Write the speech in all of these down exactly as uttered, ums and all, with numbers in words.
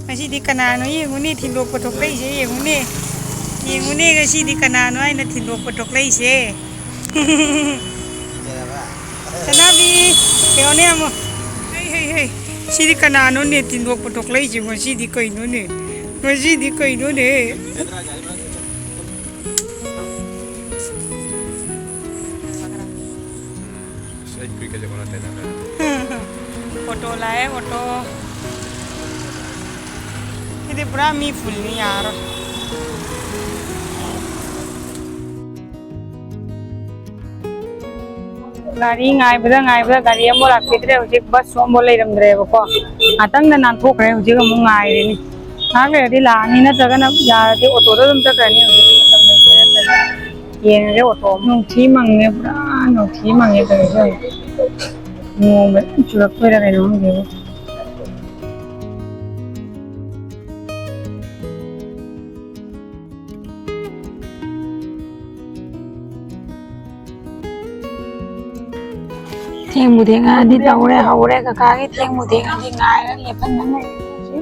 ꯉꯁꯤꯗꯤ ꯀꯅꯥꯅꯣ ꯌꯦꯡꯉꯨꯅꯦ, ꯊꯤꯟꯗꯣꯛꯄ ꯊꯣꯛꯂꯛꯏꯁꯦ, ꯌꯦꯡꯉꯨꯅꯦ꯫ ꯌꯦꯡꯉꯨꯅꯦ, ꯉꯁꯤꯗꯤ ꯀꯅꯥꯅꯣ ꯍꯥꯏꯅ ꯊꯤꯟꯗꯣꯛꯄ ꯊꯣꯛꯂꯛꯏꯁꯦ꯫ ꯁꯅꯥꯕꯤ, ꯌꯦꯡꯉꯨꯅꯦ ꯑꯃꯨꯛ꯫ ꯍꯩ, ꯍꯩ, ꯍꯩ꯫ ꯁꯤꯗꯤ ꯀꯅꯥꯅꯣꯅꯦ ꯊꯤꯟꯗꯣꯛꯄ ꯊꯣꯛꯂꯛꯏꯁꯦ ꯉꯁꯤꯗꯤ ꯀꯩꯅꯣꯅꯦ? ꯉꯁꯤꯗꯤ ꯀꯩꯅꯣꯅꯦ? ꯑꯁ, ꯑꯩ ꯀꯨꯏ ꯀꯩꯗꯧꯕ ꯅꯠꯇꯦ ꯅꯪ꯫ ꯑꯣꯇꯣ ꯂꯥꯛꯑꯦ, ꯑꯣꯇꯣ꯫ ꯁꯤꯗꯤ ꯄꯨꯔꯥ ꯃꯤ ꯐꯨꯜꯅꯤ, ꯌꯥꯔꯣꯏ꯫ ꯒꯥꯔꯤ ꯉꯥꯏꯕꯗ ꯉꯥꯏꯕꯗ ꯒꯥꯔꯤ ꯑꯃꯐꯥꯎ ꯂꯥꯛꯄꯤꯗ꯭ꯔꯦ꯫ ꯍꯧꯖꯤꯛ ꯕꯁꯁꯨ ꯑꯃꯐꯥꯎ ꯂꯩꯔꯝꯗ꯭ꯔꯦꯕꯀꯣ꯫ ꯉꯥꯛꯇꯪꯗ ꯅꯥꯟꯊꯣꯛꯈ꯭ꯔꯦ꯫ ꯍꯧꯖꯤꯛ ꯑꯃꯨꯛ ꯉꯥꯏꯔꯤꯅꯤ꯫ ꯉꯥꯏꯍꯥꯛ ꯂꯩꯔꯗꯤ ꯂꯥꯛꯑꯅꯤ, ꯅꯠꯇ꯭ꯔꯒꯅ ꯌꯥꯔꯗꯤ ꯑꯣꯇꯣꯗ ꯑꯗꯨꯝ ꯆꯠꯈ꯭ꯔꯅꯤ꯫ ꯍꯧꯖꯤꯛ ꯃꯇꯝ ꯂꯩꯇ꯭ꯔꯦ ꯅꯠꯇ꯭ꯔꯗꯤ꯫ ꯌꯦꯡꯉꯒꯦ ꯑꯣꯇꯣ ꯑꯃ꯫ ꯅꯣꯡꯊꯤ ꯃꯪꯉꯦ, ꯄꯨꯔꯥ ꯅꯣꯡꯊꯤ ꯃꯪꯉꯦ ꯇꯧꯔꯤꯁꯦ꯫ ꯅꯣꯡꯒ ꯆꯨꯔꯛꯇꯣꯏꯔꯥ ꯀꯩꯅꯣ ꯈꯪꯗꯦꯕꯣ꯫ ꯊꯦꯡꯕꯨ ꯊꯦꯡꯉꯛꯑꯗꯤ ꯇꯧꯔꯦ, ꯍꯧꯔꯦ ꯀꯀꯥꯒꯤ꯫ ꯊꯦꯡꯕꯨ ꯊꯦꯡꯉꯗꯤ ꯉꯥꯏꯔ ꯂꯦꯞꯍꯟꯗꯅ ꯂꯩꯔꯦ꯫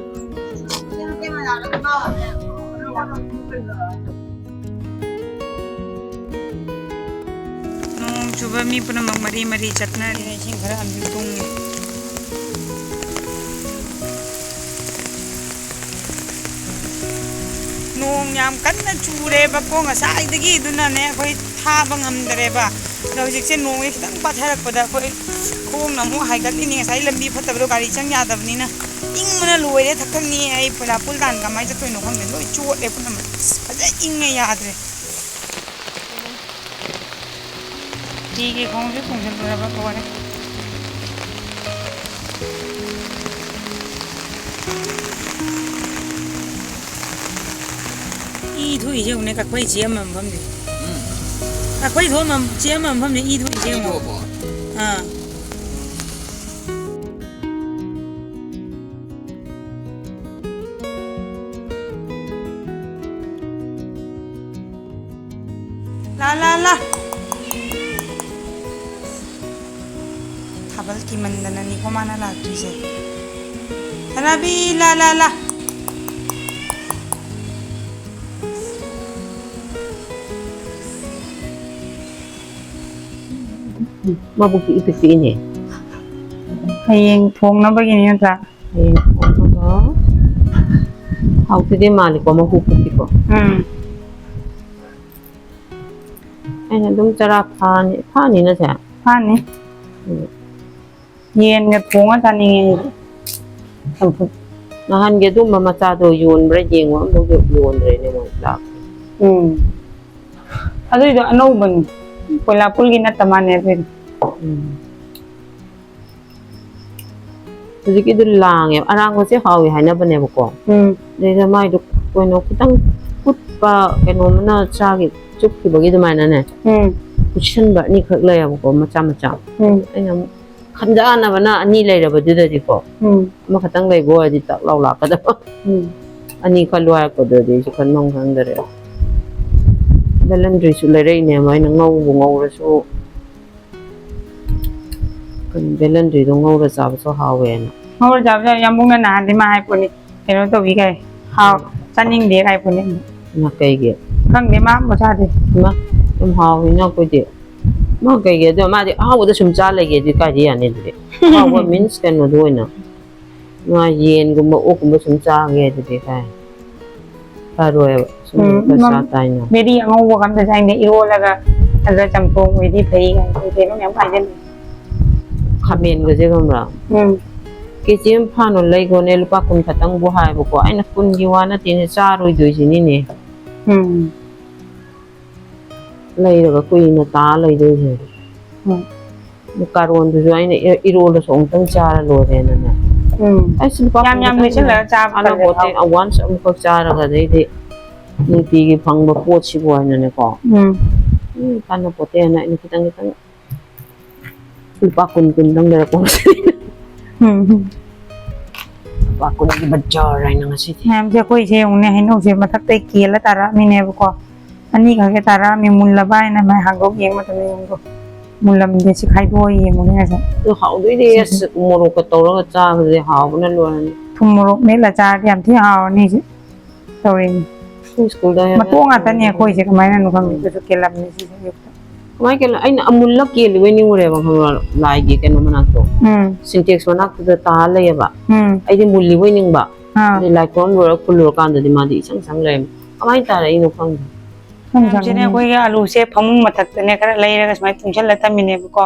ꯅꯣꯡ ꯆꯨꯕ ꯃꯤ ꯄꯨꯝꯅꯃꯛ ꯃꯔꯤ ꯃꯔꯤ ꯆꯠꯅꯔꯤ꯫ ꯏꯁꯤꯡ ꯈꯔ ꯑꯃꯁꯨ ꯇꯨꯡꯉꯤ꯫ ꯅꯣꯡ ꯌꯥꯝ ꯀꯟꯅ ꯆꯨꯔꯦꯕꯀꯣ ꯉꯁꯥꯏꯗꯒꯤ, ꯑꯗꯨꯅꯅꯦ ꯑꯩꯈꯣꯏ ꯊꯥꯕ ꯉꯝꯗꯔꯦꯕ꯫ ꯑꯗꯣ ꯍꯧꯖꯤꯛꯁꯦ ꯅꯣꯡꯁꯦ ꯈꯤꯇꯪ ꯄꯥꯊꯔꯛꯄꯗ ꯑꯩꯈꯣꯏ ꯈꯣꯡꯅ ꯑꯃꯨꯛ ꯍꯥꯏꯒꯠꯂꯤꯅꯤ꯫ ꯉꯁꯥꯏ ꯂꯝꯕꯤ ꯐꯠꯇꯕꯗꯣ ꯒꯥꯔꯤ ꯆꯪ ꯌꯥꯗꯕꯅꯤꯅ꯫ ꯏꯪꯕꯅ ꯂꯣꯏꯔꯦ, ꯊꯛꯊꯛꯅꯤ꯫ ꯑꯩ ꯄꯨꯔꯥ ꯄꯨꯜ ꯇꯥꯟ ꯀꯃꯥꯏꯅ ꯆꯠꯇꯣꯏꯅꯣ ꯈꯪꯗꯦ, ꯂꯣꯏ ꯆꯣꯠꯂꯦ ꯄꯨꯝꯅꯃꯛ꯫ ꯑꯁ, ꯐꯖꯅ ꯏꯪꯉꯦ, ꯌꯥꯗ꯭ꯔꯦ꯫ ꯐꯤꯒꯤ ꯈꯣꯡꯁꯨ ꯈꯣꯡꯖꯤꯜꯂꯨꯔꯕ ꯂꯣꯏꯔꯦ꯫ ꯏ ꯊꯣꯛꯏꯁꯦ ꯌꯦꯡꯉꯨꯅꯦ, ꯀꯛꯐꯩ ꯆꯦꯟꯕ ꯃꯐꯝꯁꯦ꯫ ꯎꯝ꯫ ꯀꯛꯐꯩ ꯊꯣꯛꯑꯝꯕ, ꯆꯦꯟꯕ ꯃꯐꯝꯁꯦ ꯏ ꯊꯣꯛꯏꯁꯦ ꯏ ꯌꯦꯡꯉꯨ꯫ ꯊꯣꯛꯑꯕꯣ? ꯑꯥ꯫ ꯂꯥ, ꯂꯥ, ꯂꯥ꯫ ꯊꯥꯕꯜ ꯀꯤꯃꯟꯗꯅꯅꯤꯀꯣ ꯃꯥꯅ ꯂꯥꯛꯇ꯭ꯔꯤꯁꯦ꯫ ꯁꯅꯥꯕꯤ, ꯂꯥ, ꯂꯥ, ꯂꯥ꯫ ꯃꯕꯨꯛꯇꯤ ꯏꯄꯤꯛ ꯄꯤꯛꯏꯅꯦ꯫ ꯍꯌꯦꯡ ꯊꯣꯡꯅꯕꯒꯤꯅꯤ ꯅꯠꯇ꯭ꯔꯥ? ꯍꯌꯦꯡ ꯊꯣꯡꯅꯕ꯫ ꯍꯥꯎꯇꯗꯤ ꯃꯥꯜꯂꯤꯀꯣ, ꯃꯀꯨ ꯈꯣꯛꯄꯤꯀꯣ꯫ ꯎꯝ꯫ ꯑꯩꯅ ꯑꯗꯨꯝ ꯆꯔꯥ ꯐꯥꯅꯤ, ꯐꯥꯅꯤꯅ ꯁꯦ? ꯐꯥꯅꯤ꯫ ꯎꯝ꯫ ꯌꯦꯟꯒ ꯊꯣꯡꯉ ꯆꯥꯅꯤꯡꯉꯦ ꯑꯩꯗꯤ꯫ ꯆꯝꯐꯨꯠ꯫ ꯅꯍꯥꯟꯒꯤ ꯑꯗꯨꯝꯕ ꯃꯆꯥꯗꯣ ꯌꯣꯟꯕ꯭ꯔꯥ ꯌꯦꯡꯉꯣ, ꯑꯃꯐꯥꯎ ꯌꯣꯟꯗ꯭ꯔꯦꯅꯦ ꯃꯣꯏ ꯂꯥꯛ꯫ ꯎꯝ꯫ ꯑꯗꯨꯏꯗꯣ ꯑꯅꯧꯕꯅꯤ꯫ ꯀꯣꯏꯂꯥꯄꯨꯜꯒꯤ ꯅꯠꯇ ꯃꯥꯅꯦ ꯑꯗꯨꯏꯗꯣ꯫ ꯎꯝ꯫ ꯍꯧꯖꯤꯛꯀꯤꯗꯨ ꯂꯥꯡꯉꯦꯕ꯫ ꯑꯔꯥꯡꯕꯁꯦ ꯍꯥꯎꯋꯤ ꯍꯥꯏꯅꯕꯅꯦꯕꯀꯣ꯫ ꯎꯝ꯫ ꯑꯗꯩꯗ ꯃꯥꯏꯗꯣ ꯀꯩꯅꯣ ꯈꯤꯇꯪ ꯀꯨꯠꯄ ꯀꯩꯅꯣꯝꯅ ꯆꯥꯒꯤ ꯆꯨꯞꯈꯤꯕꯒꯤ ꯑꯗꯨꯃꯥꯏꯅꯅꯦ꯫ ꯎꯝ꯫ ꯀꯨꯠꯁꯟꯕ ꯑꯅꯤꯈꯛ ꯂꯩꯌꯦꯕꯀꯣ, ꯃꯆꯥ ꯃꯆꯥ꯫ ꯎꯝ꯫ ꯑꯩꯅ ꯑꯃꯨꯛ ꯈꯟꯖꯥꯟꯅꯕꯅ ꯑꯅꯤ ꯂꯩꯔꯕꯗꯨꯗꯗꯤꯀꯣ꯫ ꯎꯝ꯫ ꯑꯃꯈꯛꯇꯪ ꯂꯩꯕ ꯑꯣꯏꯔꯗꯤ ꯇꯛ ꯂꯥꯎ ꯂꯥꯛꯀꯗꯕ꯫ ꯎꯝ꯫ ꯑꯅꯤ ꯈꯜꯂꯨ ꯍꯥꯏꯔꯛꯄꯗꯨꯗꯤ ꯑꯩꯁꯨ ꯈꯟꯐꯝ ꯈꯪꯗꯔꯦ꯫ ꯕꯦꯂꯟꯗ꯭ꯔꯤꯁꯨ ꯂꯩꯔꯛꯏꯅꯦ, ꯑꯩꯅ ꯉꯧꯕꯨ ꯉꯧꯔꯁꯨ꯫ ꯀꯩꯅꯣ, ꯕꯦꯂꯟꯗ꯭ꯔꯤꯗꯣ ꯉꯧꯔ ꯆꯥꯕꯁꯨ ꯍꯥꯎꯋꯦꯅ꯫ ꯉꯧꯔ ꯆꯥꯕꯁꯨ ꯍꯥꯎꯋꯦ꯫ ꯌꯥꯝꯕꯨꯡꯅ ꯅꯍꯥꯟꯗꯤ ꯃꯥ ꯍꯥꯏꯄꯣꯠꯅꯤ, ꯀꯩꯅꯣ ꯇꯧꯕꯤ ꯀꯥꯏ, ꯍꯥꯎ, ꯎꯝ꯫ ꯆꯥꯅꯤꯡꯗꯦ ꯍꯥꯏꯄꯣꯠꯅꯤ꯫ ꯏꯃꯥ, ꯀꯩꯒꯤ? ꯈꯪꯗꯦ, ꯃꯥ ꯑꯝꯕꯨ ꯆꯥꯗꯦ꯫ ꯏꯃꯥ, ꯌꯥꯝ ꯍꯥꯎꯋꯤꯅ ꯑꯩꯈꯣꯏꯗꯤ꯫ ꯃꯥ ꯀꯩꯒꯤ? ꯑꯗꯣ ꯃꯥꯗꯤ ꯑꯍꯥꯎꯕꯗ ꯁꯨꯝ ꯆꯥ ꯂꯩꯒꯦꯗꯤ ꯀꯥꯏꯗꯤ ꯌꯥꯅꯤ ꯑꯗꯨꯗꯤ? ꯑꯍꯥꯎꯕ means ꯀꯩꯅꯣꯗꯣ ꯑꯣꯏꯅ꯫ ꯃꯥ ꯌꯦꯟꯒꯨꯝꯕ, ꯑꯣꯛꯀꯨꯝꯕ ꯁꯨꯝ ꯆꯥꯒꯦ ꯑꯗꯨꯗꯤ ꯀꯥꯏ ꯐꯔꯣꯏꯕ꯫ ꯁꯨꯝ ꯎꯝ, ꯈꯔ ꯆꯥ ꯃꯝ-, ꯇꯥꯏꯅ꯫ ꯃꯦꯔꯤ ꯑꯉꯧꯕꯒ ꯑꯝꯇ ꯆꯥꯅꯤꯡꯗꯦ꯫ ꯏꯔꯣꯜꯂꯒ ꯑꯗ ꯆꯝꯊꯣꯡ ꯑꯣꯏꯗꯤ ꯐꯩ ꯀꯥꯏꯅ ꯀꯩ ꯀꯩꯅꯣ ꯃꯌꯥꯝ ꯍꯥꯏꯖꯜꯂꯦ꯫ ꯈꯥꯃꯦꯟꯒꯁꯦ ꯈꯪꯕ꯭ꯔꯥ? ꯎꯝ꯫ ꯀꯦꯖꯤ ꯑꯃ ꯐꯥꯅ ꯂꯩꯒꯣꯅꯦ, ꯂꯨꯄꯥ ꯀꯨꯟ ꯈꯛꯇꯪꯕꯨ ꯍꯥꯏꯕꯀꯣ꯫ ꯑꯩꯅ ꯀꯨꯟꯒꯤ ꯋꯥ ꯅꯠꯇꯦꯅꯦ, ꯆꯥꯔꯣꯏꯗꯣꯏꯁꯤꯅꯤꯅꯦ꯫ ꯎꯝ꯫ ꯂꯩꯔꯒ ꯀꯨꯏꯅ ꯇꯥ ꯂꯩꯗꯣꯏꯁꯦ꯫ ꯎꯝ꯫ ꯀꯥꯔꯣꯟꯗꯨꯁꯨ ꯑꯩꯅ ꯏ-, ꯏꯔꯣꯜꯂꯁꯨ ꯑꯃꯨꯛꯇꯪ ꯆꯥꯔ ꯂꯣꯏꯔꯦꯅꯅꯦ꯫ ꯎꯝ꯫ ꯑꯩꯁꯨ ꯂꯨꯄꯥ ꯌꯥꯝ ꯀꯨꯟ ꯌꯥꯝ ꯈꯛꯇꯪ ꯂꯩꯁꯜꯂꯒ ꯆꯥꯕ ꯀꯥꯟꯅꯄꯣꯠꯇꯦ, ꯇꯜꯂꯦ꯫ Once ꯑꯃꯨꯛꯈꯛ ꯆꯥꯔꯒ ꯑꯗꯩꯗꯤ ꯅꯨꯡꯇꯤꯒꯤ ꯐꯪꯕ ꯄꯣꯠꯁꯤꯕꯨ ꯍꯥꯏꯅꯅꯦꯀꯣ꯫ ꯎꯝ꯫ ꯎꯝ, ꯀꯥꯟꯅꯄꯣꯠꯇꯦꯅ ꯑꯩꯅ ꯈꯤꯇꯪ ꯈꯤꯇꯪ ꯂꯨꯄꯥ ꯀꯨꯟ ꯀꯨꯟꯗꯪ ꯂꯩꯔꯛꯄ ꯉꯁꯤꯗꯤ꯫ ꯎꯝ꯫ ꯂꯨꯄꯥ ꯀꯨꯟꯒꯤ ꯕꯖꯥꯔ ꯍꯥꯏꯅ ꯉꯁꯤꯗꯤ꯫ ꯃꯌꯥꯝꯁꯦ ꯑꯩꯈꯣꯏꯁꯦ ꯌꯦꯡꯉꯨꯅꯦ, ꯍꯩꯅꯧꯁꯦ ꯃꯊꯛꯇꯩ ꯀꯦꯜꯂ ꯇꯥꯔꯛꯑꯃꯤꯅꯦꯕꯀꯣ꯫ ꯑꯅꯤꯈꯛ ꯍꯦꯛ ꯇꯥꯔꯛꯑꯝꯃꯤ, ꯃꯨꯜꯂꯕ ꯍꯥꯏꯅ ꯃꯥꯏ ꯍꯥꯡꯗꯣꯛ ꯌꯦꯡꯕ ꯃꯇꯝꯗ ꯌꯦꯡꯉꯨꯗꯣ꯫ ꯃꯨꯜꯂꯝꯗꯦ, ꯁꯤ ꯈꯥꯏꯗꯣꯛꯑ ꯌꯦꯡꯉꯨꯅꯦ ꯉꯁꯥꯏ꯫ ꯑꯗꯨ ꯍꯥꯎꯗꯣꯏꯅꯦ, ꯁꯤꯁꯦ꯫ ꯑꯁ, ꯃꯣꯔꯣꯛꯀ ꯇꯧꯔꯒ ꯆꯥꯕꯁꯦ ꯍꯥꯎꯕꯅ ꯂꯣꯏꯔꯅꯤ꯫ ꯊꯨꯝ ꯃꯣꯔꯣꯛ ꯃꯦꯠꯂ ꯆꯥꯔꯗꯤ ꯌꯥꯝ ꯊꯤ ꯍꯥꯎꯔꯅꯤ ꯁꯤ꯫ ꯇꯧꯔꯤꯅꯤ꯫ ꯁ꯭ꯀꯨꯜꯗ ꯃꯇꯣꯛ ꯉꯥꯛꯇꯅꯤ ꯑꯩꯈꯣꯏꯁꯦ, ꯀꯃꯥꯏꯅꯅꯣ ꯈꯪꯗꯦ꯫ ꯎꯝ꯫ ꯑꯗꯨꯁꯨ ꯀꯦꯜꯂꯝꯃꯤ ꯁꯤꯁꯦ ꯑꯌꯨꯛꯇ꯫ ꯀꯃꯥꯏꯅ ꯀꯩꯅꯣ, ꯑꯩꯅ ꯑꯃꯨꯜꯂ ꯀꯦꯜꯂꯤꯕꯣꯏ ꯅꯤꯡꯉꯨꯔꯦꯕ, ꯈꯪꯕ꯭ꯔꯥ? ꯂꯥꯏꯒꯤ ꯀꯩꯅꯣ ꯃꯅꯥꯛꯇꯣ, ꯎꯝ꯫ ꯁꯤꯟꯇꯦꯛꯁ ꯃꯅꯥꯛꯇꯨꯗ ꯇꯥ ꯂꯩꯌꯦꯕ꯫ ꯎꯝ꯫ ꯑꯩꯗꯤ ꯃꯨꯜꯂꯤꯕꯣꯏ ꯅꯤꯡꯕ꯫ ꯑꯥ꯫ ꯑꯗꯩ ꯂꯥꯏ ꯈꯨꯔꯨꯝ ꯂꯣꯏꯔ ꯈꯨꯜꯂꯨꯔꯀꯥꯟꯗꯗꯤ ꯃꯥꯗꯤ ꯏꯁꯪ ꯁꯪ ꯂꯩꯔꯝꯃꯦ꯫ ꯀꯃꯥꯏꯅ ꯇꯥꯔꯛꯏꯅꯣ ꯈꯪꯗꯦ꯫ ꯈꯪꯗꯦ꯫ ꯃꯌꯥꯝꯁꯤꯅ ꯑꯩꯈꯣꯏꯒꯤ ꯑꯂꯨꯁꯦ ꯐꯃꯨꯡ ꯃꯊꯛꯇꯅꯦ ꯈꯔ ꯂꯩꯔꯒ ꯁꯨꯃꯥꯏꯅ ꯇꯨꯡꯁꯜꯂ ꯊꯝꯃꯤꯅꯦꯕꯀꯣ꯫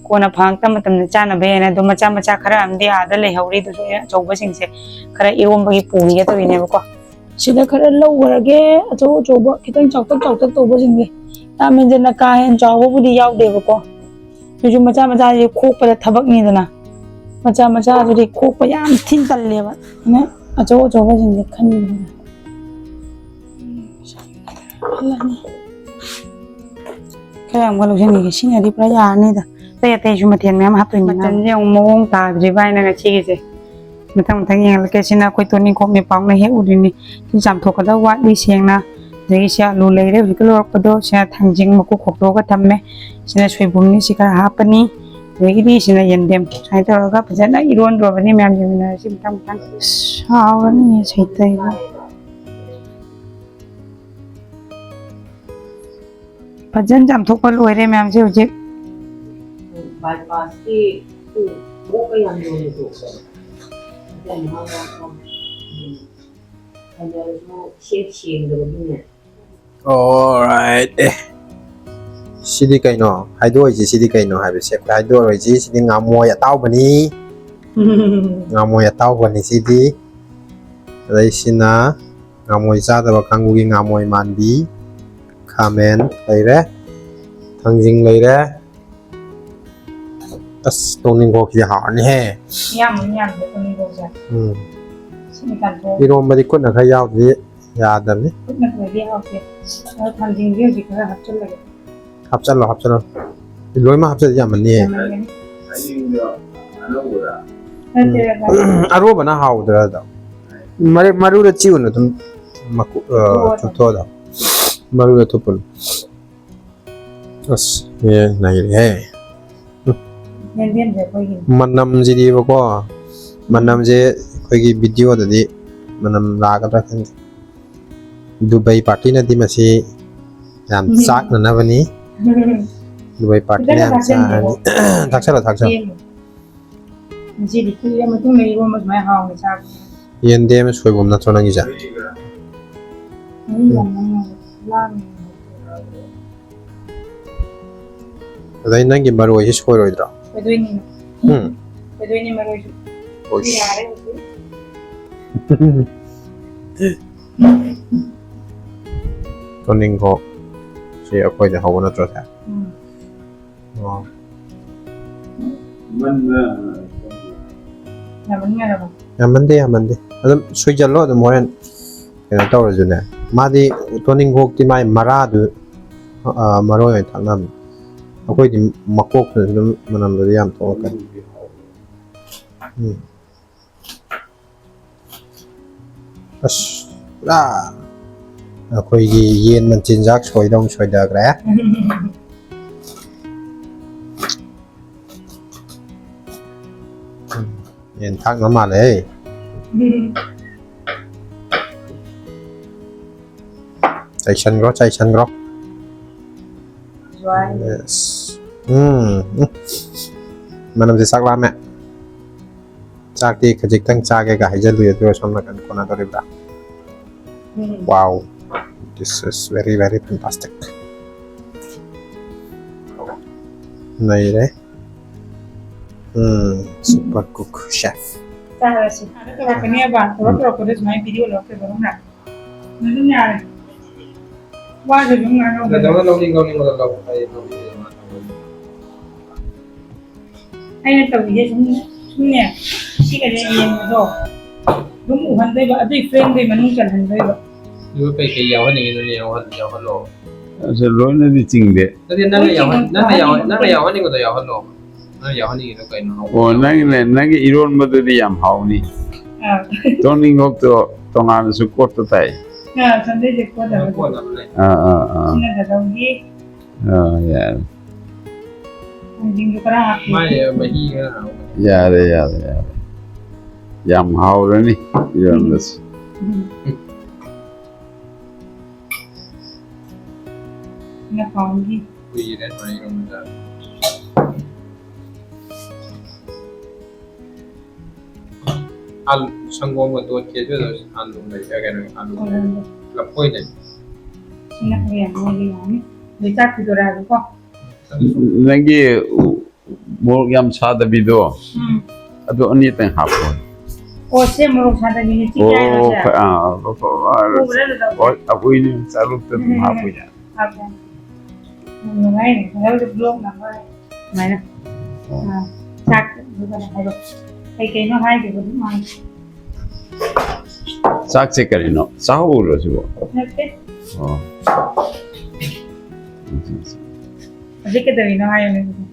ꯀꯣꯟꯅ ꯐꯪꯉꯛꯇ ꯃꯇꯝꯗ ꯆꯥꯅꯕ ꯍꯥꯏꯅ ꯑꯗꯨꯝ ꯃꯆꯥ ꯃꯆꯥ ꯈꯔ ꯑꯃꯗꯤ ꯑꯥꯗ ꯂꯩꯍꯧꯔꯤ, ꯑꯗꯨꯁꯨ ꯑꯩꯅ ꯑꯆꯧꯕꯁꯤꯡꯁꯦ ꯈꯔ ꯏꯔꯣꯝꯕꯒꯤ ꯄꯨꯈꯤꯒꯦ ꯇꯧꯔꯤꯅꯦꯕꯀꯣ꯫ ꯁꯤꯗ ꯈꯔ ꯂꯧꯈ꯭ꯔꯒꯦ, ꯑꯆꯧ ꯑꯆꯧꯕ ꯈꯤꯇꯪ ꯆꯥꯎꯇꯛ ꯆꯥꯎꯇꯛ ꯇꯧꯕꯁꯤꯡꯁꯦ꯫ ꯌꯥꯝ ꯍꯦꯟꯖꯟꯅ ꯀꯥ ꯍꯦꯟꯅ ꯆꯥꯎꯕꯕꯨꯗꯤ ꯌꯥꯎꯗꯦꯕꯀꯣ꯫ ꯑꯗꯨꯁꯨ ꯃꯆꯥ ꯃꯆꯥꯁꯦ ꯈꯣꯛꯄꯗ ꯊꯕꯛꯅꯤꯗꯅ꯫ ꯃꯆꯥ ꯃꯆꯥꯗꯨꯗꯤ ꯈꯣꯛꯄ ꯌꯥꯝ ꯊꯤꯅ ꯇꯜꯂꯦꯕ꯫ ꯑꯗꯨꯅ ꯑꯆꯧ ꯑꯆꯧꯕꯁꯤꯡꯁꯦ ꯈꯟꯕꯅꯤꯅ꯫ ꯈꯔ ꯑꯃꯒ ꯂꯧꯁꯤꯟꯈꯤꯒꯦ꯫ ꯁꯤꯅꯗꯤ ꯄꯨꯔꯥ ꯌꯥꯔꯅꯤꯗ꯫ ꯑꯇꯩ ꯑꯇꯩꯁꯨ ꯃꯊꯦꯜ ꯃꯌꯥꯝ ꯍꯥꯞꯇꯣꯏꯅꯤꯅ꯫ ꯃꯆꯜꯁꯦ ꯑꯃꯨꯛ ꯃꯑꯣꯡ ꯇꯥꯗ꯭ꯔꯤꯕ ꯍꯥꯏꯅ ꯉꯁꯤꯒꯤꯁꯦ꯫ ꯃꯊꯪ ꯃꯊꯪ ꯌꯦꯡꯍꯜꯂꯛꯀꯦ꯫ ꯁꯤꯅ ꯑꯩꯈꯣꯏ ꯇꯣꯅꯤꯡꯈꯣꯛ ꯃꯤꯄꯥꯎꯅ ꯍꯦꯛ ꯎꯔꯤꯅꯤ꯫ ꯁꯤ ꯆꯥꯝꯊꯣꯛꯀꯗꯕ ꯋꯥꯠꯂꯤ ꯁꯦꯡꯅ꯫ ꯑꯗꯒꯤ ꯁꯤ ꯑꯂꯨ ꯂꯩꯔꯦ ꯍꯧꯖꯤꯛꯀꯤ ꯂꯧꯔꯛꯄꯗꯣ꯫ ꯁꯤꯅ ꯊꯥꯡꯖꯤꯡ ꯃꯀꯨ ꯈꯣꯛꯇꯣꯛꯑꯒ ꯊꯝꯃꯦ꯫ ꯁꯤꯅ ꯁꯣꯏꯕꯨꯝꯅꯤ, ꯁꯤ ꯈꯔ ꯍꯥꯞꯄꯅꯤ꯫ ꯑꯗꯒꯤꯗꯤ ꯁꯤꯅ ꯌꯦꯟꯗꯦꯝ꯫ ꯁꯨꯃꯥꯏꯅ ꯇꯧꯔꯒ ꯐꯖꯅ ꯏꯔꯣꯟꯗ꯭ꯔꯣꯕꯅꯤ꯫ ꯃꯌꯥꯝ ꯌꯦꯡꯃꯤꯟꯅꯔꯁꯤ ꯃꯊꯪ ꯃꯊꯪ꯫ ꯑꯁ, ꯍꯥꯎꯔꯅꯤ ꯁꯩꯇꯩꯕ꯫ ꯐꯖꯅ ꯆꯥꯝꯊꯣꯛꯄ ꯂꯣꯏꯔꯦ ꯃꯌꯥꯝꯁꯦ ꯍꯧꯖꯤꯛ꯫ ꯕꯥꯏꯄꯥꯁꯀꯤ ꯃꯣꯛꯀ ꯌꯥꯝ ꯌꯣꯜꯂꯤꯗꯣ꯫ ꯐꯖꯅꯁꯨ ꯁꯦꯡ-, ꯁꯦꯡꯗꯕꯒꯤꯅꯦ꯫ Alright꯫ ꯑꯦ꯫ ꯁꯤꯗꯤ ꯀꯩꯅꯣ? ꯍꯥꯏꯗꯣꯛꯑꯣꯏꯁꯤ ꯁꯤꯗꯤ ꯀꯩꯅꯣ ꯍꯥꯏꯕꯁꯦ ꯑꯩꯈꯣꯏ ꯍꯥꯏꯗꯣꯛꯑꯔꯣꯏꯁꯤ꯫ ꯁꯤꯗꯤ ꯉꯥꯃꯣꯏ ꯑꯇꯥꯎꯕꯅꯤ꯫ ꯉꯥꯃꯣꯏ ꯑꯇꯥꯎꯕꯅꯤ ꯁꯤꯗꯤ꯫ ꯑꯗꯩ ꯁꯤꯅ ꯉꯥꯃꯣꯏ ꯆꯥꯗꯕ ꯀꯥꯡꯕꯨꯒꯤ ꯉꯥꯃꯣꯏ ꯃꯥꯟꯕꯤ꯫ ꯈꯥꯃꯦꯟ ꯂꯩꯔꯦ꯫ ꯊꯥꯡꯖꯤꯡ ꯂꯩꯔꯦ꯫ ꯑꯁ, ꯇꯣꯅꯤꯡꯈꯣꯛꯁꯤꯗꯤ ꯍꯥꯎꯔꯅꯤꯍꯦ꯫ ꯌꯥꯝꯕꯅꯤ, ꯌꯥꯝꯕꯅꯤ ꯇꯣꯅꯤꯡꯈꯣꯛꯁꯦ꯫ ꯎꯝ꯫ ꯁꯤꯅ ꯀꯥꯟꯊꯣꯛ꯫ ꯏꯔꯣꯝꯕꯗꯤ ꯈꯨꯠꯅ ꯈꯔ ꯌꯥꯎꯗ꯭ꯔꯗꯤ ꯌꯥꯗꯕꯅꯤ꯫ ꯈꯨꯠꯅ ꯈꯔꯗꯤ ꯍꯥꯎꯇꯦ꯫ ꯑꯗꯣ ꯊꯥꯡꯖꯤꯡꯁꯦ ꯍꯧꯖꯤꯛ ꯈꯔ ꯍꯥꯞꯆꯤꯜꯂꯒꯦ꯫ ꯍꯥꯞꯆꯜꯂꯣ, ꯍꯥꯞꯆꯜꯂꯣ꯫ ꯂꯣꯏꯅꯃꯛ ꯍꯥꯞꯆꯜꯂꯗꯤ ꯌꯥꯝꯃꯟꯅꯤꯍꯦ꯫ ꯌꯥꯝꯃꯟꯒꯅꯤ꯫ ꯅꯠꯇꯦ, ꯎꯝ, ꯑꯔꯣꯕꯅ ꯍꯥꯎꯗ꯭ꯔꯥ ꯑꯗꯣ? ꯃꯔꯨ-, ꯃꯔꯨꯗ ꯆꯤꯛꯎꯅꯨ, ꯑꯗꯨꯝ ꯃꯀꯨ-, ꯑ, ꯆꯨꯞꯊꯣꯛꯑꯣ ꯑꯗꯨꯝ꯫ ꯆꯨꯞꯊꯣꯛꯑꯣ ꯑꯗꯣ꯫ ꯃꯔꯨꯗ ꯆꯨꯞꯄꯨꯅꯨ꯫ ꯑꯁ, ꯑꯦ, ꯅꯩꯔꯦꯍꯦ꯫ ꯌꯦꯟꯗꯦꯝꯁꯦ ꯑꯩꯈꯣꯏꯒꯤꯅꯤ꯫ ꯃꯅꯝꯁꯤꯗꯤꯕꯀꯣ, ꯃꯅꯝꯁꯦ ꯑꯩꯈꯣꯏꯒꯤ videoꯗꯗꯤ ꯃꯅꯝ ꯂꯥꯛꯀꯗ꯭ꯔꯥ ꯈꯪꯗꯦ꯫ ꯗꯨꯕꯩ partyꯅꯗꯤ ꯃꯁꯤ ꯌꯥꯝ ꯎꯝ꯫ ꯆꯥꯛꯅꯅꯕꯅꯤ꯫ ꯂꯣꯏ ꯄꯥꯛꯅ ꯐꯖꯅ ꯌꯥꯝ ꯆꯥꯔꯅꯤ꯫ ꯊꯥꯛꯆꯜꯂꯣ꯫ ꯊꯥꯛꯆꯜꯂꯣ, ꯊꯥꯛꯆꯜꯂꯣ꯫ ꯌꯦꯡꯉꯣ꯫ ꯉꯁꯤꯗꯤ ꯀꯨꯏꯔ ꯃꯇꯨꯡꯗ ꯏꯔꯣꯟꯕ ꯁꯨꯃꯥꯏꯅ ꯍꯥꯎꯅ ꯆꯥꯕ꯫ ꯌꯦꯟꯗꯦꯝ ꯁꯣꯏꯕꯨꯝ ꯅꯠꯇ꯭ꯔꯣ ꯅꯪꯒꯤꯁꯦ? ꯎꯝ, ꯌꯥꯝ ꯅꯪ ꯂꯥꯡꯉꯦ꯫ ꯑꯗꯩ ꯅꯪꯒꯤ ꯃꯔꯣꯏꯁꯤ ꯁꯣꯏꯔꯣꯏꯗ꯭ꯔꯣ? ꯁꯣꯏꯗꯣꯏꯅꯤ꯫ ꯎꯝ꯫ ꯁꯣꯏꯗꯣꯏꯅꯤ ꯃꯔꯣꯏꯁꯨ꯫ ꯑꯣꯏꯁ꯫ ꯌꯥꯔꯦ ꯍꯧꯖꯤꯛ꯫ ꯇꯣꯅꯤꯡꯈꯣꯛ ꯁꯤ ꯑꯩꯈꯣꯏꯗ ꯍꯧꯕ ꯅꯠꯇ꯭ꯔꯣ ꯁꯦ? ꯎꯝ꯫ ꯑꯣ꯫ ꯌꯥꯝꯃꯟꯈ꯭ꯔꯕꯣ? ꯌꯥꯝꯃꯟꯗꯦ, ꯌꯥꯝꯃꯟꯗꯦ꯫ ꯑꯗꯨꯝ ꯁꯣꯏꯖꯜꯂꯣ ꯑꯗꯨꯝ ꯍꯣꯔꯦꯟ꯫ ꯀꯩꯅꯣ ꯇꯧꯔꯁꯨꯅꯦ, ꯃꯥꯗꯤ ꯇꯣꯅꯤꯡꯈꯣꯛꯇꯤ ꯃꯥꯏ ꯃꯔꯥꯗꯨ, ꯑ, ꯃꯔꯣꯏ ꯑꯣꯏꯅ ꯊꯥꯛꯅꯕꯅꯦ꯫ ꯑꯩꯈꯣꯏꯗꯤ ꯃꯀꯣꯛꯇꯨꯅ ꯑꯗꯨꯝ ꯃꯅꯝꯗꯨꯗꯤ ꯌꯥꯝ ꯊꯣꯛꯂꯛꯀꯅꯤ꯫ ꯎꯝ꯫ ꯑꯁ, ꯄꯨꯔꯥ ꯑꯩꯈꯣꯏꯒꯤ ꯌꯦꯟ ꯃꯆꯤꯟꯖꯥꯛ ꯁꯣꯏꯗꯧ ꯁꯣꯏꯗꯈ꯭ꯔꯦ꯫ ꯎꯝ, ꯌꯦꯟ ꯊꯥꯛꯅ ꯃꯥꯜꯂꯦ꯫ ꯆꯥꯏꯁꯟꯈ꯭ꯔꯣ, ꯆꯥꯏꯁꯟꯈ꯭ꯔꯣ꯫ ꯖ꯭ꯋꯥꯏ꯫ Yes. ꯎꯝ, ꯎꯝ꯫ ꯃꯅꯝꯁꯦ ꯆꯥꯛ ꯂꯥꯝꯃꯦ꯫ ꯆꯥꯛꯇꯤ ꯈꯖꯤꯛꯇꯪ ꯆꯥꯒꯦꯒ ꯍꯥꯏꯖꯜꯂꯨꯏ, ꯑꯗꯨꯒ ꯁꯣꯝ ꯅꯥꯀꯟ ꯀꯣꯟꯅꯗꯧꯔꯤꯕ꯭ꯔꯥ? ꯎꯝ꯫ Wow, this is very, very fantastic. ꯅꯩꯔꯦ꯫ ꯎꯝ, super cook, chef꯫ ꯆꯥꯔꯁꯤ꯫ ꯑꯥꯗ ꯇꯧꯔꯛꯀꯅꯦꯕ꯫ ꯊꯕꯛ ꯎꯝ꯫ ꯇꯧꯔꯛꯄꯗ ꯁꯨꯃꯥꯏꯅ video ꯂꯧꯔꯛꯇꯣꯏꯕ, ꯈꯪꯕ꯭ꯔꯥ? ꯑꯗꯨꯝ ꯌꯥꯔꯦ꯫ ꯋꯥꯁꯨ ꯑꯗꯨꯝ ꯉꯥꯡꯍꯧꯗꯅ꯫ ꯅꯪꯅ ꯂꯧꯅꯤꯡ ꯂꯧꯅꯤꯡꯕꯗꯣ ꯂꯧ꯫ ꯑꯩ ꯂꯧꯅꯤꯡ ꯂꯧꯅꯤꯡꯕꯗꯣ ꯂꯧ꯫ ꯑꯩꯅ ꯇꯧꯔꯤꯁꯦ ꯁꯨꯝ, ꯁꯨꯝꯅꯦ, ꯁꯤꯒꯅꯦ ꯌꯦꯡꯕꯗꯣ ꯑꯗꯨꯝ ꯎꯍꯟꯗꯣꯏꯕ, ꯑꯗꯨꯏ frame ꯗꯨꯒꯤ ꯃꯅꯨꯡ ꯆꯜꯍꯟꯗꯣꯏꯕ꯫ ꯑꯗꯨꯒ ꯀꯩꯀꯩ ꯌꯥꯎꯍꯟꯅꯤꯡꯉꯤꯅꯣꯅꯦ? ꯌꯥꯎꯍꯜ-, ꯌꯥꯎꯍꯜꯂꯣ꯫ ꯑꯁ, ꯂꯣꯏꯅꯗꯤ ꯆꯤꯡꯗꯦ꯫ ꯅꯠꯇꯦ, ꯅꯪꯅ ꯂꯣꯏ ꯌꯥꯎꯍꯟ-, ꯆꯤꯡꯉꯣ, ꯅꯪꯅ ꯌꯥꯎꯍꯟ-, ꯌꯥꯎꯍꯟꯅꯤꯡꯕ ꯅꯪꯅ ꯂꯣꯏ꯫ ꯌꯥꯎꯍꯜꯂꯣ꯫ ꯅꯪꯅ ꯌꯥꯎꯍꯟꯅꯤꯡꯉꯤꯗꯣ ꯀꯩꯅꯣ? ꯑꯣ, ꯅꯪꯒꯤꯅꯦ, ꯅꯪꯒꯤ ꯏꯔꯣꯟꯕꯗꯨꯗꯤ ꯌꯥꯝ ꯍꯥꯎꯅꯤ꯫ ꯑꯥ꯫ ꯇꯣꯅꯤꯡꯈꯣꯛꯇꯣ ꯇꯣꯉꯥꯟꯅꯁꯨ ꯀꯣꯠꯄ ꯇꯥꯏ꯫ ꯑꯥ, ꯁꯟꯗꯦꯁꯦ ꯀꯣꯠꯅꯕ꯫ ꯀꯣꯠꯅꯕ ꯂꯩ꯫ ꯑꯥ, ꯑꯥ, ꯑꯥ꯫ ꯁꯤꯅ ꯗꯗꯧꯒꯤ꯫ ꯑꯥ, ꯌꯥꯔꯦ꯫ ꯊꯥꯡꯖꯤꯡꯗꯣ ꯈꯔ ꯍꯥꯞꯄꯤ꯫ ꯃꯥꯏ ꯃꯍꯤ ꯈꯔ ꯍꯥꯞꯄꯅꯤ꯫ ꯌꯥꯔꯦ, ꯌꯥꯔꯦ, ꯌꯥꯔꯦ꯫ ꯌꯥꯝ ꯍꯥꯎꯔꯅꯤ ꯏꯔꯣꯟꯕꯁꯦ꯫ ꯎꯝ꯫ ꯁꯤꯅ ꯄꯥꯎꯒꯤ꯫ ꯀꯨꯏꯔꯦ ꯁꯨꯃꯥꯏꯅ ꯏꯔꯣꯟꯕ ꯆꯥꯗꯕ꯫ ꯑꯥꯂꯨ, ꯁꯪꯒꯣꯝꯒ ꯇꯣꯠꯀꯦꯁꯨ ꯑꯗꯨꯝ ꯑꯥꯂꯨ ꯂꯩꯇ꯭ꯔꯥ ꯀꯩꯅꯣ? ꯑꯥꯂꯨ ꯂꯩ꯫ ꯂꯐꯣꯏ ꯂꯩ꯫ ꯁꯤꯅ ꯈꯔ ꯌꯥꯝ ꯉꯧꯕ ꯌꯥꯅꯤ꯫ ꯑꯗꯩ ꯆꯥꯛ ꯊꯤꯗꯣꯔꯛꯑꯒꯦꯀꯣ꯫ ꯅꯪꯒꯤ ꯃꯣꯔꯣꯛ ꯌꯥꯝ ꯁꯥꯗꯕꯤꯗꯣ꯫ ꯎꯝ꯫ ꯑꯗꯨ ꯑꯅꯤꯇꯪ ꯍꯥꯞꯄꯣ꯫ ꯑꯣ, ꯁꯦ ꯃꯣꯔꯣꯛ ꯁꯥꯗꯕꯤꯅꯦ꯫ ꯆꯤꯛ ꯑꯣ, ꯍꯥꯏꯔꯣ ꯁꯦ? ꯈ-, ꯑꯥ, ꯑꯣ, ꯑꯣ, ꯑꯥ, ꯎꯕ꯭ꯔꯥ ꯑꯗꯨꯗ? ꯑꯣ, ꯑꯩꯈꯣꯏꯅ ꯆꯥꯂꯨꯛꯇ ꯑꯗꯨꯝ ꯍꯥꯞꯄ ꯌꯥꯏ꯫ ꯍꯥꯞꯄꯦ꯫ ꯌꯥꯝ ꯅꯨꯡꯉꯥꯏꯅꯦ꯫ ꯉꯁꯥꯏ ꯍꯧꯖꯤꯛ vlog number ꯁꯨꯃꯥꯏꯅ꯫ ꯑꯣ꯫ ꯑꯥ, ꯆꯥꯛ ꯑꯗꯨꯒ ꯍꯥꯏꯔꯣ꯫ ꯀꯩ ꯀꯩꯅꯣ ꯍꯥꯏꯗꯦꯕ ꯑꯗꯨꯝ ꯍꯥꯏ꯫ ꯆꯥꯛꯁꯦ ꯀꯔꯤꯅꯣ? ꯆꯥꯍꯧꯔꯣ ꯁꯤꯕꯣ? ꯅꯠꯇꯦ꯫ ꯑꯣ꯫ ꯍꯧꯖꯤꯛ ꯀꯩꯗꯧꯔꯤꯅꯣ ꯍꯥꯏꯌꯣꯅꯦ ꯑꯗꯨꯗꯤ꯫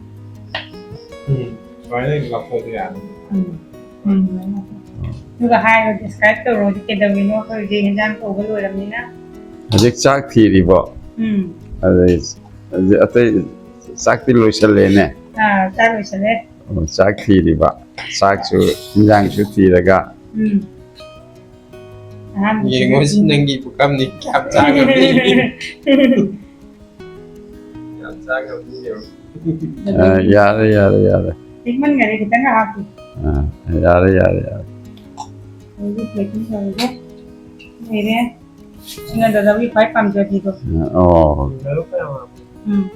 ꯎꯝ, ꯁꯨꯃꯥꯏꯅ ꯂꯧꯊꯣꯛꯑꯁꯨ ꯌꯥꯅꯤ꯫ ꯎꯝ꯫ ꯎꯝ, ꯑꯗꯨꯃꯥꯏꯅ ꯂꯧꯊꯣꯛ꯫ ꯑꯣ꯫ ꯑꯗꯨꯒ ꯍꯥꯏꯔꯣ, describe ꯇꯧꯔꯣ ꯍꯧꯖꯤꯛ ꯀꯩꯗꯧꯔꯤꯅꯣ, ꯑꯩꯈꯣꯏ ꯍꯧꯖꯤꯛ ꯍꯦꯟꯖꯥꯡ ꯀꯧꯕ ꯂꯣꯏꯔꯕꯅꯤꯅ꯫ ꯍꯧꯖꯤꯛ ꯆꯥꯛ ꯊꯤꯔꯤꯕꯣ? ꯎꯝ꯫ ꯑꯗꯩ ꯍꯧꯖꯤꯛ ꯑꯇꯩ ꯆꯥꯛꯇꯤ ꯂꯣꯏꯁꯜꯂꯦꯅꯦ? ꯑꯥ, ꯆꯥꯛ ꯂꯣꯏꯁꯜꯂꯦ꯫ ꯑꯣ, ꯆꯥꯛ ꯊꯤꯔꯤꯕ꯫ ꯆꯥꯛꯁꯨ, ꯍꯤꯟꯖꯥꯡꯁꯨ ꯊꯤꯔꯒ꯫ ꯎꯝ꯫ ꯑꯍꯥꯟꯕ ꯌꯦꯡꯉꯣ, ꯁꯤ ꯅꯪꯒꯤ ꯄꯨꯈꯝꯅꯤ꯫ ꯀꯌꯥꯝ ꯆꯥ ꯉꯝꯅꯤ? ꯌꯥꯝ ꯆꯥ ꯉꯝꯅꯤ ꯌꯦꯡꯉꯣ꯫ ꯑ, ꯌꯥꯔꯦ, ꯌꯥꯔꯦ, ꯌꯥꯔꯦ꯫ ꯄꯤꯛꯃꯟꯒꯔꯦ, ꯈꯤꯇꯪꯒ ꯍꯥꯞꯄꯨ꯫ ꯑ, ꯌꯥꯔꯦ, ꯌꯥꯔꯦ, ꯌꯥꯔꯦ꯫ ꯑꯗꯒꯤ plating ꯇꯧꯔꯒ ꯂꯩꯔꯦ꯫ ꯁꯤꯅ ꯗꯥꯗꯥꯒꯤ ꯈ꯭ꯋꯥꯏ ꯄꯥꯝꯖꯕꯤꯗꯣ꯫ ꯑ, ꯑꯣ꯫ ꯎꯝ꯫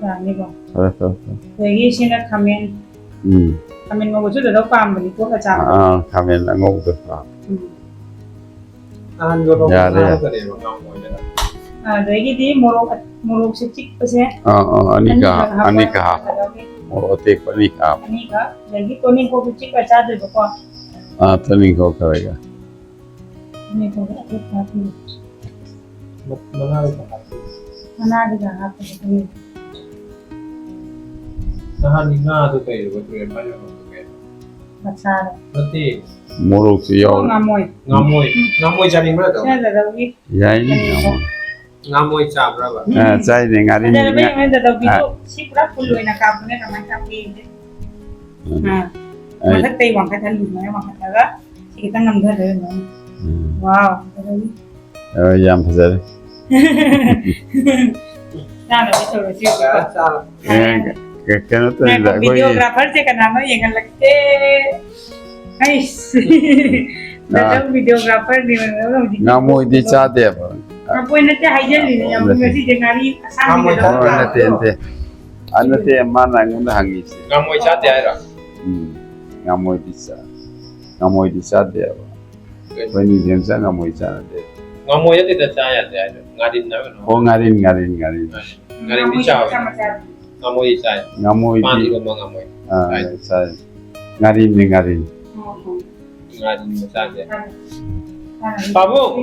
ꯌꯥꯅꯤꯀꯣ? ꯐꯔꯦ, ꯐꯔꯦ, ꯐꯔꯦ꯫ ꯑꯗꯒꯤ ꯁꯤꯅ ꯈꯥꯃꯦꯟ꯫ ꯎꯝ꯫ ꯈꯥꯃꯦꯟ ꯉꯧꯕꯁꯨ ꯗꯥꯗꯥ ꯄꯥꯝꯕꯅꯤ, ꯀꯣꯠꯂ ꯆꯥꯕꯗꯣ꯫ ꯑꯥ, ꯈꯥꯃꯦꯟ ꯑꯉꯧꯕꯗꯣ ꯄꯥꯝꯃꯦ꯫ ꯎꯝ꯫ ꯌꯥꯔꯦ, ꯌꯥꯔꯦ꯫ ꯑꯗꯒꯤꯗꯤ ꯃꯣꯔꯣꯛ, ꯃꯣꯔꯣꯛꯁꯦ ꯆꯤꯛꯄꯁꯦ ꯑꯥ, ꯑꯥ, ꯑꯅꯤꯈꯛ ꯑꯅꯤꯈꯛ ꯍꯥꯞ-, ꯍꯥꯞꯄ ꯑꯅꯤꯈꯛ ꯍꯥꯞꯄꯣ꯫ ꯀꯩꯗꯧꯅꯤ? ꯃꯣꯔꯣꯛ ꯑꯇꯦꯛꯄ ꯑꯅꯤꯈꯛ ꯍꯥꯞꯄꯣ꯫ ꯑꯅꯤꯈꯛ꯫ ꯑꯗꯒꯤ ꯇꯣꯅꯤꯡꯈꯣꯛꯁꯨ ꯆꯤꯛꯑ ꯆꯥꯗꯣꯏꯕꯀꯣ꯫ ꯑꯥ, ꯇꯣꯅꯤꯡꯈꯣꯛ ꯈꯔꯒ꯫ ꯇꯣꯅꯤꯡꯈꯣꯛ ꯑꯇꯦꯛꯄ ꯍꯥꯞꯄꯤꯔꯣ꯫ ꯃ-, ꯃꯉꯥꯗꯣ ꯈꯛ ꯍꯥꯞꯄꯤꯔꯣ꯫ ꯃꯅꯥꯗꯨꯗ ꯍꯥꯞꯄꯒ ꯇꯣꯅꯤꯡꯈꯣꯛ꯫ ꯅꯍꯥꯟꯒꯤ ꯉꯥꯗꯣ ꯀꯩꯅꯣ, ꯇꯨꯔꯦꯟ ꯃꯄꯥꯟ ꯌꯣꯟꯐꯝꯗꯣ ꯀꯩꯅꯣ? ꯃꯆꯥꯗꯣ꯫ ꯅꯠꯇꯦ꯫ ꯃꯣꯔꯣꯛꯁꯨ ꯌꯥꯎꯔꯦ꯫ ꯉꯥꯃꯣꯏ꯫ ꯉꯥꯃꯣꯏ꯫ ꯉꯥꯃꯣꯏ ꯆꯥꯅꯤꯡꯕ꯭ꯔꯥ ꯑꯗꯣ? ꯁꯤꯅ ꯗꯥꯗꯥꯒꯤ꯫ ꯌꯥꯏꯅꯦ, ꯇꯣꯅꯤꯡꯈꯣꯛ꯫ ꯉꯥꯃꯣꯏ꯫ ꯉꯥꯃꯣꯏ ꯆꯥꯕ꯭ꯔꯕ? ꯑ, ꯆꯥꯏꯅꯦ, ꯉꯥꯔꯤ ꯐꯖꯔꯕ ꯉꯥ-, ꯌꯦꯡꯉꯨꯅꯦ, ꯗꯥꯗꯥꯎꯕꯤꯗꯣ꯫ ꯑ꯫ ꯁꯤ ꯄꯨꯔꯥ full ꯑꯣꯏꯅ ꯀꯥꯞꯄꯅꯦ, ꯀꯃꯥꯏꯅ ꯀꯥꯞꯀꯦ ꯌꯦꯡꯁꯦ꯫ ꯎꯝ꯫ ꯑ꯫ ꯑꯩ ꯃꯊꯛꯇꯩ ꯋꯥꯡꯈꯠꯍꯜꯂꯤ, ꯁꯨꯃꯥꯏꯅ ꯋꯥꯡꯈꯠꯂꯒ ꯁꯤ ꯈꯤꯇꯪ ꯅꯝꯊꯔꯦ ꯑꯗꯨꯃꯥꯏꯅ꯫ ꯎꯝ꯫ Wow, ꯗꯥꯗꯥꯎꯕꯤ꯫ ꯑ, ꯌꯥꯝ ꯐꯖꯔꯦ꯫ ꯆꯥꯅꯕ ꯇꯧꯔꯁꯤ꯫ ꯆꯥꯔꯣ, ꯆꯥꯔꯣ꯫ ꯑꯦ, ꯀ- ꯀꯩꯅꯣ ꯇꯧꯔꯤꯗ ꯉꯥꯏꯈꯣ, ꯑꯩꯈꯣꯏꯒꯤ ꯚꯤꯗꯤꯑꯣꯒ꯭ꯔꯥꯐꯔꯁꯦ ꯀꯅꯥꯅꯣ ꯌꯦꯡꯍꯜꯂꯛꯀꯦ? ꯑꯩꯁ꯫ ꯅꯪ ꯚꯤꯗꯤꯑꯣꯒ꯭ꯔꯥꯐꯔꯅꯦ ꯍꯧꯖꯤꯛ꯫ ꯉꯥꯃꯣꯏꯗꯤ ꯆꯥꯗꯦꯕ꯫ ꯉꯥꯃꯣꯏ ꯅꯠꯇꯦ, ꯍꯥꯏꯖꯜꯂꯤꯅꯦ ꯌꯥꯝ꯫ ꯉꯁꯤꯁꯦ ꯉꯥꯔꯤ ꯉꯥꯃꯣꯏ ꯑꯁꯥꯡꯕꯤꯗꯣ꯫ ꯑꯣ, ꯅꯠꯇꯦ, ꯅꯠꯇꯦ꯫ ꯑ, ꯅꯠꯇꯦ, ꯃꯥꯅ ꯑꯩꯉꯣꯟꯗ ꯍꯪꯉꯤꯁꯦ꯫ ꯉꯥꯃꯣꯏ ꯆꯥꯗꯦ ꯍꯥꯏꯔꯣ? ꯎꯝ, ꯉꯥꯃꯣꯏꯗꯤ ꯆꯥ ꯉꯥꯃꯣꯏꯗꯤ ꯆꯥꯗꯦꯕ꯫ ꯀꯩ? ꯑꯩꯈꯣꯏ ꯅꯤꯡꯊꯦꯝꯆꯥ ꯉꯥꯃꯣꯏ ꯆꯥꯅꯗꯦ꯫ ꯉꯥꯃꯣꯏ ꯅꯠꯇꯦꯗ ꯆꯥ ꯌꯥꯗꯦ ꯍꯥꯏꯗꯣ꯫ ꯉꯥꯔꯤꯟ ꯍꯥꯏꯕ ꯀꯩꯅꯣ? ꯑꯣ, ꯉꯥꯔꯤꯟ, ꯉꯥꯔꯤꯟ, ꯉꯥꯔꯤꯟ꯫ ꯉꯥꯔꯤꯟꯗꯤ ꯉꯥꯃꯣꯏ ꯆꯥꯎꯋꯦ꯫ ꯃꯆꯥ ꯃꯆꯥ꯫ ꯉꯥꯃꯣꯏꯗꯤ ꯆꯥꯏ꯫ ꯄꯥꯟ ꯉꯥꯃꯣꯏꯗꯤ ꯏꯔꯣꯝꯕ ꯉꯥꯃꯣꯏ꯫ ꯑꯥ, ꯆꯥꯏ꯫ ꯆꯥꯏ꯫ ꯉꯥꯔꯤꯟꯅꯦ, ꯉꯥꯔꯤꯟ꯫ ꯑꯣ꯫ ꯉꯥꯔꯤꯟ ꯃꯆꯥꯁꯦ꯫ ꯄꯥꯕꯨꯡ!